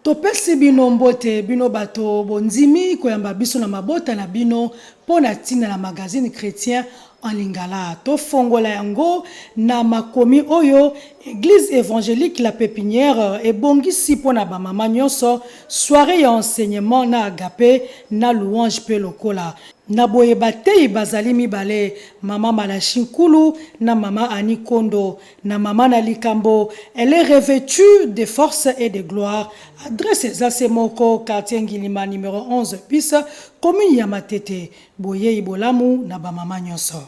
Topesi bino mbote, bino bato bondimi koyamba biso na mabota na bino mpo na ntina na magazine Chretien en Lingala. Tofongola yango na makomi oyo Eglise Evangelique La Pepinière ebongisi mpo na ba mama nyonso, soiree ya enseignement na agape na louange mpe lokola. Na boye bateyi bazali mibale, mama Malachi Nkulu na mama Annie Kondo. Na mama na likambo, elle est revêtue de force et de gloire. Adresse eza se moko, quartier Ngilima numero 11 bis, commune ya Matete. Boyeyi bolamu na ba mama nyonso.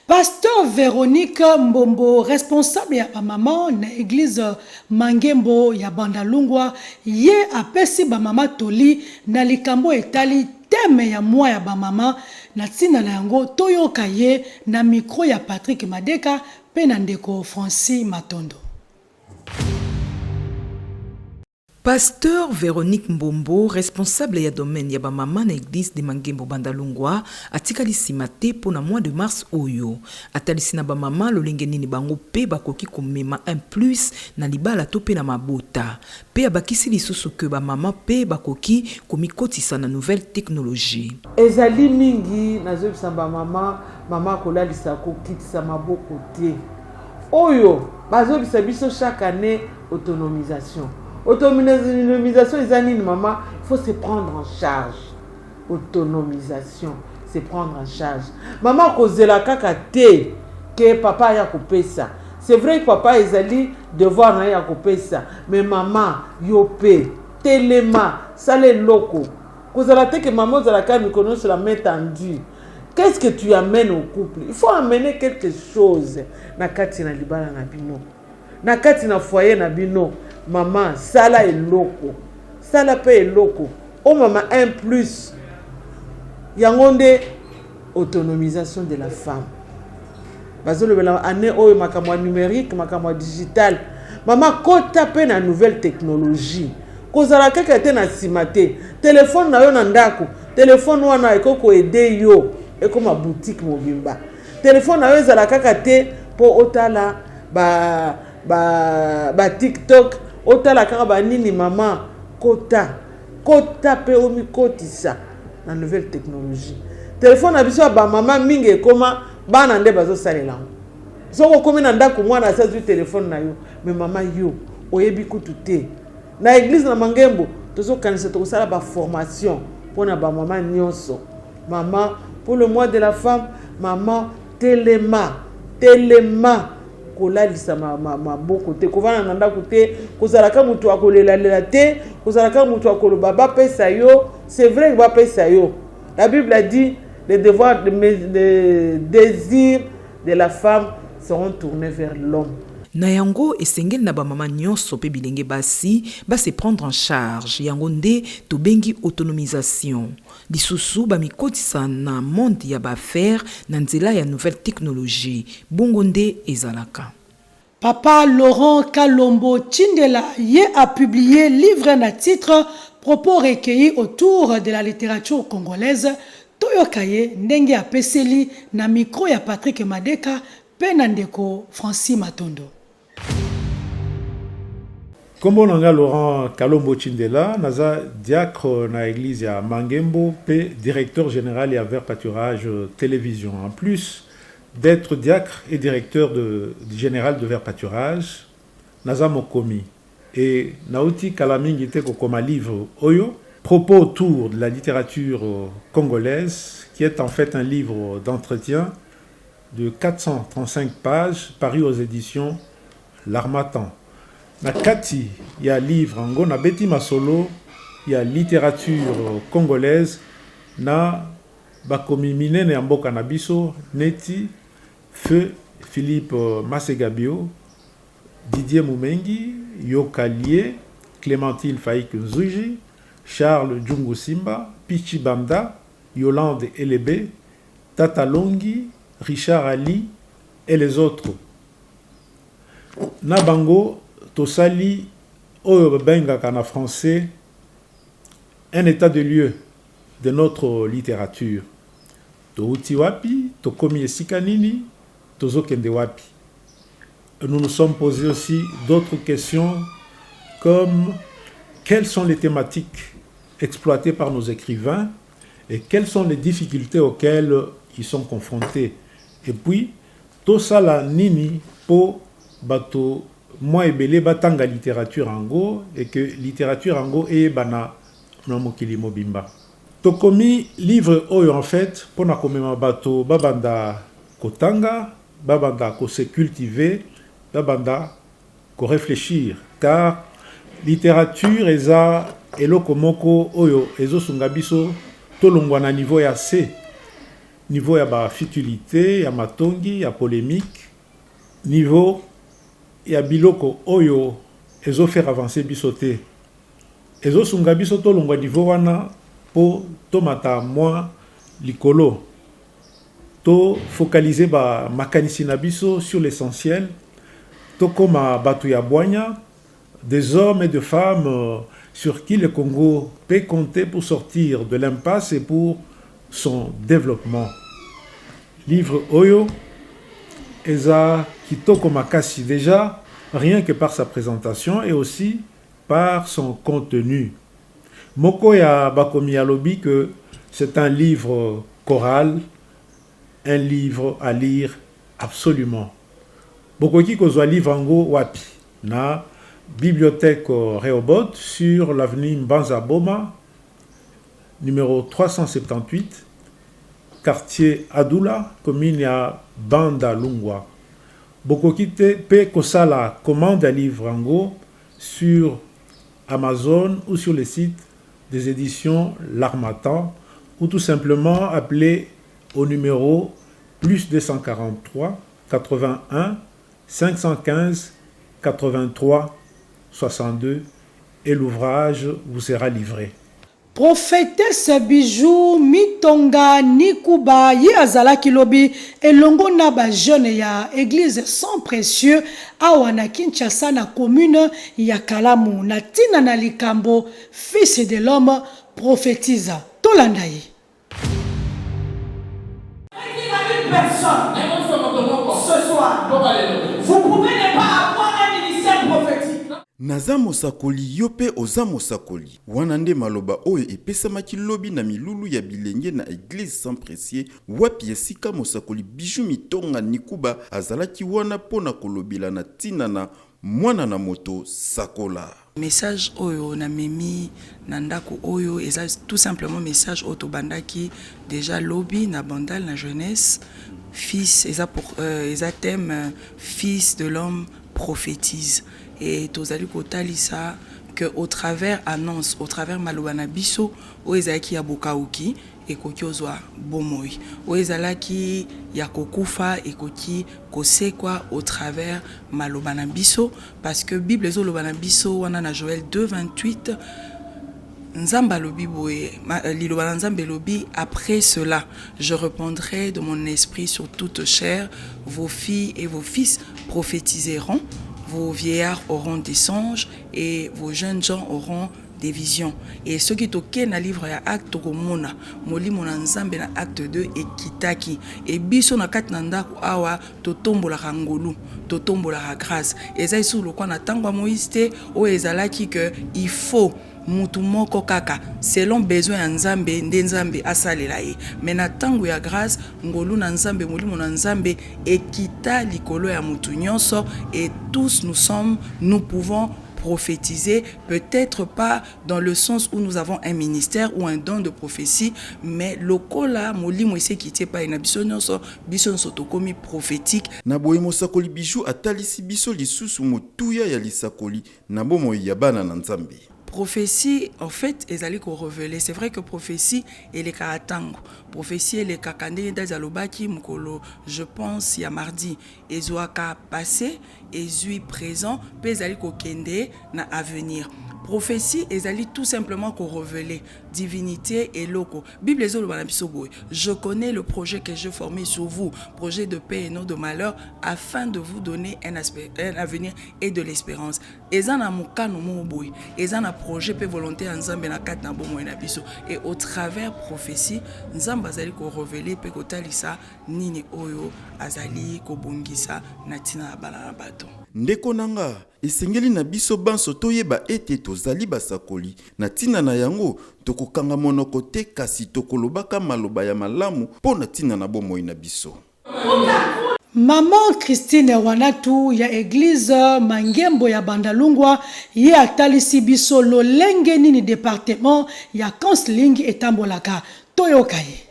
Pasteur Veronique Mbombo, responsable ya ba mama na eglise Mangembo ya Bandalungwa, ye apesi ba mama toli na likambo etali thème ya mois ya ba mama. Na ntina na yango, toyoka ye na micro ya Patrick Madeka mpe na ndeko Francis Matondo. Pasteur Veronique Mbombo, responsable ya domaine ya ba mama na eglise de Mangembo Bandalungwa, atikali sima te mpo na mois de mars oyo. Atalisi na ba mama lolenge nini bango mpe bakoki komema un plus na libala to mpe na mabota. Mpe abakisi lisusu que ba mama mpe bakoki komikotisa na nouvelle technologie. Ezali mingi nazoyebisa ba mama, mama kolalisa kokitisa maboko te. Oyo bazoyebisa biso chaque annee autonomisation. Autonomisation eza nini mama? Il faut se prendre en charge. Autonomisation, se prendre en charge. Mama kozela kaka te ke papa aya kopesa. C'est vrai que papa ezali devoir na ye ya kopesa, mais mama yo pe telema, sala eloko. Kozala te ke mama ozala kaka mikolo nyonso la main tendue. Qu'est-ce que tu amènes au couple? Il faut amener quelque chose na kati na libala na bino. Na kati na foyer na bino. Mama, sala eloko. Sala pe eloko. O mama un plus. Yango nde autonomisation de la femme. Bazolobela année oyo makambo ya numérique, makambo ya digital. Mama kota pe na nouvelle technologie. Kozala kaka te na sima te. Telefone na yo na ndako, telefone wana ekoki ko aider yo ekoma boutique mobimba. Telefone na yo ezala kaka te po otala ba ba ba TikTok, otala kaka ba nini mama kota. Kota pe omikotisa na nouvelle technologie. Telefone na biso ya ba mama mingi ekoma bana nde bazosalela yango. Soki okomi na ndako mwana asi azwi telefone na yo, mais mama yo oyebi kutu te. Na eglise na Mangembo tozokanisa tokosala ba formation pona ba mama nyonso. Mama pour le mois de la femme, mama telema, telema kolalisa maboko te, kovanda na ndako te, kozala kaka moto akolelalela te, kozala kaka moto akoloba bapesa yo. C'est vrai que bapesa yo. La Bible a dit les devoirs, les désirs de la femme seront tournés vers l'homme. Na yango, esengeli na ba mama nionso pe bilenge basi ba se prendre en charge, yango nde tobengi autonomisation. Lisusu, bamikotisa na monde ya ba affaires na nzela ya nouvelle technologie. Bongo nde ezalaka. Papa Laurent Kalombo Tshindela ye a publier livre na titre Propos recueillis autour de la litterature congolaise, toyoka ye ndenge apeseli na micro ya Patrick Madeka pe na ndeko Francis Matondo. Kombo na nga Laurent Kalombo Tshindela, naza diacre na eglise ya Mangembo pe directeur general ya Vert Pâturage Television. En plus d'etre diacre et directeur de general de Vert Pâturage, naza mokomi et nauti kala mingi te kokoma livre oyo, Propos autour de la litterature congolaise, qui est en fait un livre d'entretien de 435 pages paru aux editions L'Harmattan. Na kati ya livre yango, nabeti masolo ya litterature congolaise na bakomi minene ya mboka na biso neti feu Philippe Masegabio, Didier Mumengi, Yoka Lie, Clementine Faik Nzuji, Charles Djungu Simba, Pitshi Banda, Yolande Elebe, Tata Longi, Richard Ali et les autres. Na bango tosali oyo babengaka na français un etat de lieu de notre litterature. Towuti wapi, tokomi esika nini, tozokende wapi? Nous nous sommes posé aussi d'autres questions comme. Quelles sont les thématiques exploitées par nos écrivains et quelles sont les difficultés auxquelles ils sont confrontés? Et puis, tosala nini po bato mwa ebele batanga littérature yango et que littérature yango eyebana na mokili mobimba? Tokomi livre oyo en fait mpona komema bato babanda kotanga, babanda kose cultiver, babanda koréfléchir, car littérature eza eloko moko oyo ezosunga biso tolongwa na niveau ya se, niveau ya bafutilité, ya matongi, ya polémique, niveau ya biloko oyo ezofaire avancer biso te. Ezosunga biso tolongwa niveau wana mpo tomata mwa likolo, tofocaliser bamakanisi na biso sur l'essentiel, tokóma bato ya bwanya, des hommes et des femmes sur qui le Congo peut compter pour sortir de l'impasse et pour son développement. Livre oyo eza kitoko makasi déjà rien que par sa présentation et aussi par son contenu. Moko ya bakomi alobi que c'est un livre choral, un livre à lire absolument. Bokoki kozwa livre yango wapi? Na bibliothèque Rehoboth, sur l'avenue Mbanza Boma, numéro 378, quartier Adoula, commune ya Banda Lungwa. Bokoki te mpe kosala commande ya livre yango sur Amazon ou sur le site des éditions L'Harmattan ou tout simplement appeler au numéro +243 81 515 83 62 et l'ouvrage vous sera livré. Prophétesse Bijou Mitonga Nikuba, ye azalaki lobi elongo na bajeune ya église Sang Précieux awa na Kinshasa, na commune ya Kalamu, na ntina na likambo "Fils de l'homme, prophétise". Tolanda ye. Une personne ce soir, vous pouvez ne pas avoir un ministère prophétique. Naza mosakoli, yo mpe oza mosakoli. Wana nde maloba oyo epesamaki lobi na milulu ya bilenge na église Sang Précieux, wapi esika mosakoli Bijou Mitonga Nikuba azalaki wana mpo na kolobela na ntina na "Mwana na moto, sakola". Message oyo namemi na ndako oyo eza tout simplement message oyo tobandaki déjà lobi na Bandal na jeunesse. Fils eza pour eza thème "Fils de l'homme, prophétise", et tozali kotalisa que au travers annonce, au travers maloba na biso oyo ezalaki ya bokauki ekoki ozwa bomoi, oyo ezalaki ya kokufa ekoki kosekwa au travers maloba na biso, parce que Bible ezoloba na biso wana na Joel 2 28, Nzambe alobi boye, liloba na Nzambe elobi: "Après cela, je répandrai de mon esprit sur toute chair, vos filles et vos fils prophétiseront, vos vieillards auront des songes et vos jeunes gens auront des visions." Et soki tokei na livre ya Acte, tokomona molimo na Nzambe na Acte 2 ekitaki. E biso na kati na ndako awa totombolaka ngolu, totombolaka grâce. Eza lisusu lokwa na ntango ya Moïse te, oyo ezalaki que il faut mutu moko kaka selon besoin ya Nzambe nde Nzambe asalela ye. Mais na ntango ya grâce, ngolu na Nzambe, molimo na Nzambe ekita likolo ya mutu nyonso et tous nous sommes, nous pouvons prophétiser, peut-être pas dans le sens où nous avons un ministère ou un don de prophétie, mais lokola molimo esi ekiti epai na biso nyonso, biso nyonso tokomi prophétique. Na boye, mosakoli Bijou atalisi biso lisusu motuya ya lisakoli na bomoi ya bana na Nzambe. Prophétie en fait ezali korévéler. C'est vrai que prophétie elekaka ntango, prophétie elekaka ndenge ndazi alobaki mokolo, je pense ya mardi, ezwaka passé, ezwi présent mpe ezali kokende na avenir. Prophétie ezali tout simplement korévéler divinité. Eloko Bible ezoloba na biso boye: "Je connais le projet que je formé sur vous, projet de paix et non de malheur, afin de vous donner un avenir et de l'espérance." Eza na mokano moko boye, eza na baprojet mpe volonté ya Nzambe na kati na bomoi na biso. Et au travers prophétie, Nzambe azali korévéler mpe kotalisa nini oyo azali kobongisa na ntina na bana na bato. Ndeko na nga, esengeli na biso banso toyeba ete tozali basakoli. Na ntina na yango, tokokanga monoko te, kasi tokolobaka maloba ya malamu mpo na ntina na bomoi na biso. Maman Christine Wanatu ya église Mangembo ya Bandalungwa ye atalisi biso lolenge nini département ya counseling etambolaka. Toyoka ye.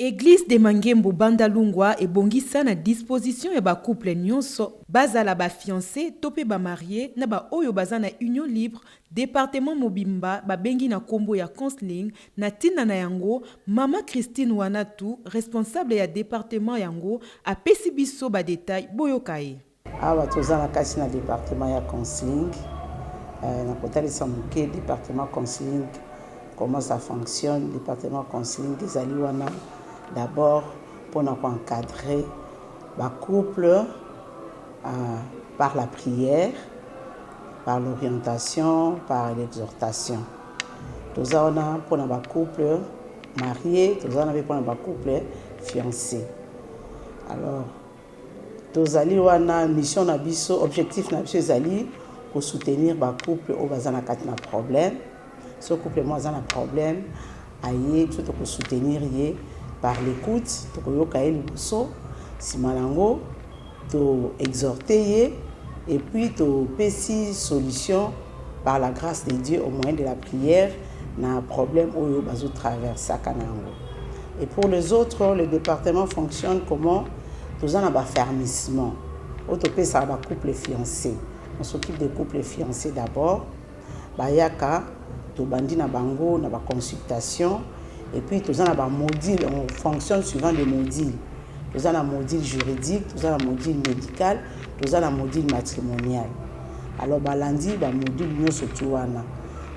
Église de Mangembo Bandalungwa ebongisa na disposition ya bacouple nyonso, bazala bafiancé to mpe bamarié, na baoyo baza na union libre, département mobimba babengi na nkombo ya counseling. Na ntina na yango, mama Christine Wanatu, responsable ya département yango, apesi biso badétail. Boyoka ye. Awa toza na kati na département ya counseling. Na kotalisa moke département counseling, comment ça fonctionne. Département counseling ezali wana d'abord mpona koencadrer bacouple par la prière, par l'orientation, par l'exhortation. Toza wana mpona bacouple marié, toza wana mpe mpona bacouple fiancé. Alors tozali wana, mission na biso, objectif na biso ezali kosoutenir bacouple oyo baza na kati na problème. So couple moko aza na problème, aye, biso tokosoutenir ye par l'écoute. Tokoyoka ye liboso, nsima nango toexhorte ye et puis topesi solution par la grâce de Dieu, au moyen de la prière, na problème oyo bazotraversaka na yango. Et pour les autres, le département fonctionne comment? Toza na baaffermissement oyo topesaka bacouple fiancé. On s'occupe des couples fiancés d'abord. Bayaka, tobandi na bango na baconsultation et puis toza na bamodule. On fonctionne suivant des modules. Toza na module juridique, toza na module médical, toza na module matrimonial. Alors balandi bamodule nyonso tu wana.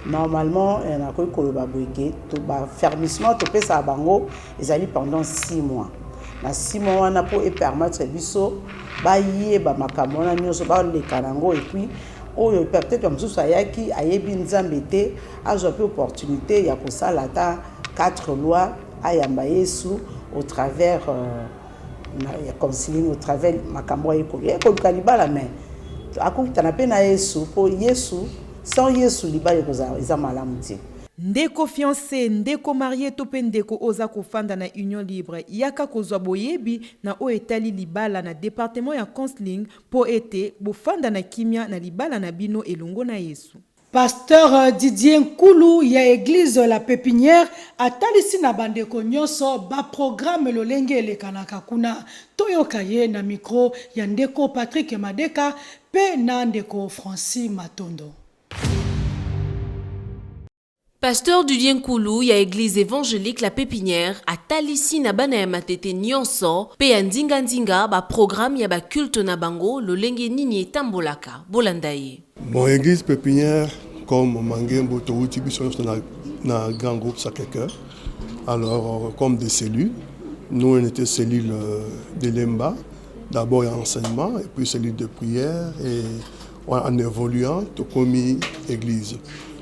Normalement, nakoki koloba boye ke baaffermissement topesaka bango ezali pendant 6 mois. Na 6 mois wana, mpo epermettre biso bayeba makambo wana nyonso, baleka nango, et puis oyo peut-être mosusu ayaki ayebi Nzambe te, azwa mpe opportunité ya kosala ata 4 lois, ayamba Yesu au travers ya counseling, au travers makambo ayekoli. Ekoluka libala, mais akokutana mpe na Yesu, mpo Yesu, sans Yesu libala ekozala eza malamu te. Ndeko fiancé, ndeko marié to mpe ndeko oza kofanda na union libre, yaka kozwa boyebi na oyo etali libala na département ya counseling, mpo ete bofanda na kimia na libala na bino elongo na Yesu. Pasteur Didier Nkulu ya église La Pépinière atalisi na bandeko nyonso baprogramme lolenge elekanaka kuna. Toyoka ye na micro ya ndeko Patrick Madeka mpe na ndeko Francis Matondo. Pasteur Didier Nkulu ya église évangélique La Pépinière atalisi na bana ya Matete nyonso mpe ya ndinga-ndinga baprogramme ya baculte na bango, lolenge nini etambolaka. Bolanda ye. Bon, église Pépinière comme Mangembo, touti biso nyonso na grand groupe Sacré-Cœur. Alors, comme des cellules, nous on était cellule de Lemba, d'abord il y a enseignement et puis cellule de prière, et en évoluant tokomi église.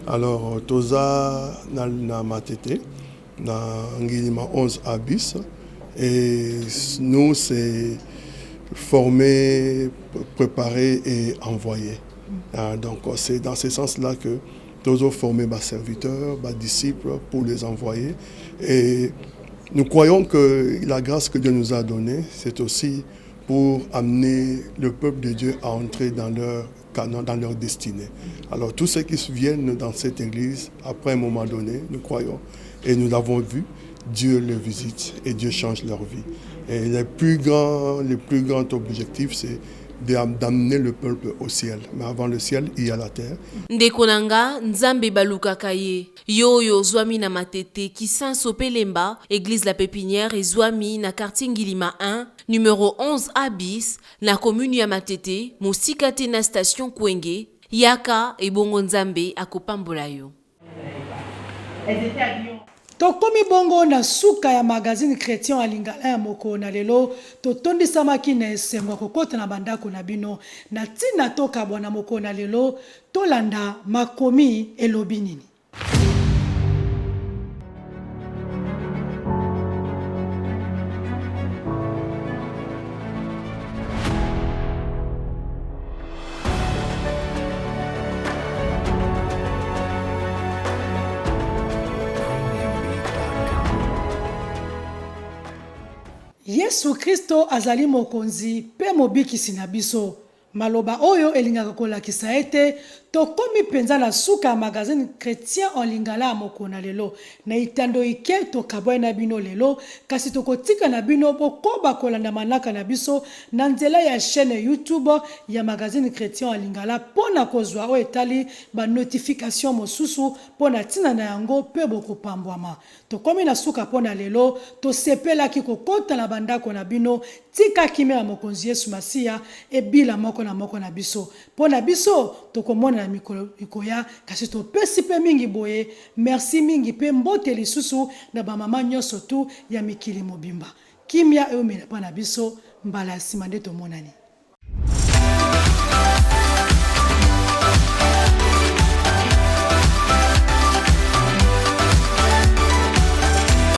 Alors toza na Matete, na Ngilima 11 A bis, et nous, c'est former, préparer et envoyer. Ah, donc c'est dans ce sens-là que toujours former ba serviteurs, ba disciples pour les envoyer. Et nous croyons que la grâce que Dieu nous a donnée, c'est aussi pour amener le peuple de Dieu à entrer dans leur canon, dans leur destinée. Alors tous ceux qui viennent dans cette église, après un moment donné, nous croyons et nous l'avons vu, Dieu les visite et Dieu change leur vie. Et le plus grand objectif, c'est d'amener le peuple au ciel. Mais avant le ciel, il y a la terre. Ndeko na nga, Nzambe balukaka ye. Yo oyo ozwami na Matete, Kisenso mpe Lemba, église La Pépinière ezwami na quartier Ngilima 1, numéro 11 A bis, na commune ya Matete, mosika te na station Kwenge. Yaka, ebongo Nzambe akopambola yo. Tokomi bongo na suka ya magazine Chretien ya Lingala ya mokolo na lelo. Totondisamaki na esengo ya kokota na bandako na bino. Na ntina tokabwana mokolo na lelo, tolanda makomi elobi nini. Yesu Kristo azali Mokonzi mpe Mobikisi na biso. Maloba oyo elingaka kolakisa ete tokomi mpenza na suka ya magazine Chretien en Lingala ya mokolo na lelo. Na etando ike tokabwani na bino lelo, kasi tokotika na bino bokoba kolanda manaka na biso na nzela ya chaine YouTube ya Magazine Chretien en Lingala mpo na kozwa oyo etali ba notifications mosusu mpo na ntina na yango mpe bokopambwama. Tokomi na suka mpo na lelo. Tosepelaki kokota na ba ndako na bino. Tika kimia ya Mokonzi Yesu Masiya ebila moko na moko na biso. Mpo na biso, tokomonana mikolo mikoya, kasi topesi mpe mingi boye merci mingi mpe mbote lisusu na ba mama nionso tout ya mikili mobimba. Kimia eumela mpa na biso, mbala ya sima nde tomonani.